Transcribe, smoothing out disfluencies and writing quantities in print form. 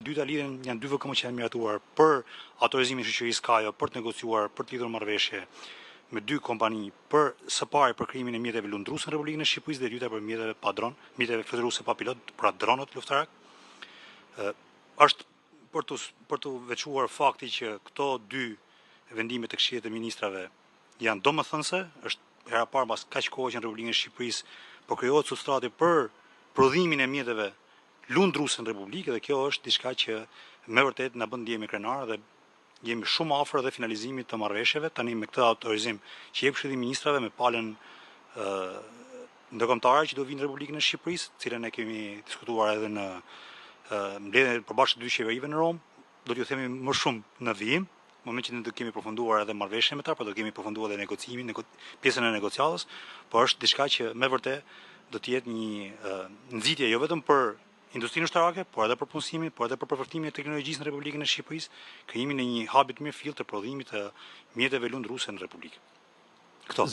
Dyta lidhen janë dy VKM që janë miratuar për autorizimin e shoqërisë Kajo për të negociuar, për të lidhur marrëveshje me dy kompani për së pari për krijimin e mjeteve lundruese në Republikën e Shqipërisë dhe e dyta për mjeteve pa dron, mjeteve fluturuese pa pilot, pra dronët luftarak. Ë është për të për të veçuar fakti që këto dy vendime të Këshillit të Ministrave janë domethënëse, është hera e parë mbas kaq kohë që në Republikën e Shqipërisë po krijohet substrati për prodhimin e mjeteve lundruese në Republikë dhe kjo është diçka që me vërtet na bën të ndihemi krenarë dhe jemi shumë afër dhe finalizimit të marrëveshjeve tani me këtë autorizim që jep Këshilli i Ministrave me palën ndërkombëtare që do vinë në Republikën e Shqipërisë, të cilën e kemi diskutuar edhe në mbledhjen e përbashkët të dy qeverive në Romë, do t'ju themi më shumë në vijim, në moment që ne do kemi përfunduar edhe marrëveshjen me ta, pra do kemi përfunduar edhe negocimin, nego, pjesën e negociatës, por është diçka që me vërtet do të jetë një nxitje jo vetëm për industrinë ushtarake, por edhe për punësimin, por edhe për përfortimin e teknologjisë në Republikën e Shqipërisë, krijimin e një hubi të mirëfilltë të prodhimit të mjeteve lundruese në Republikë. Këto.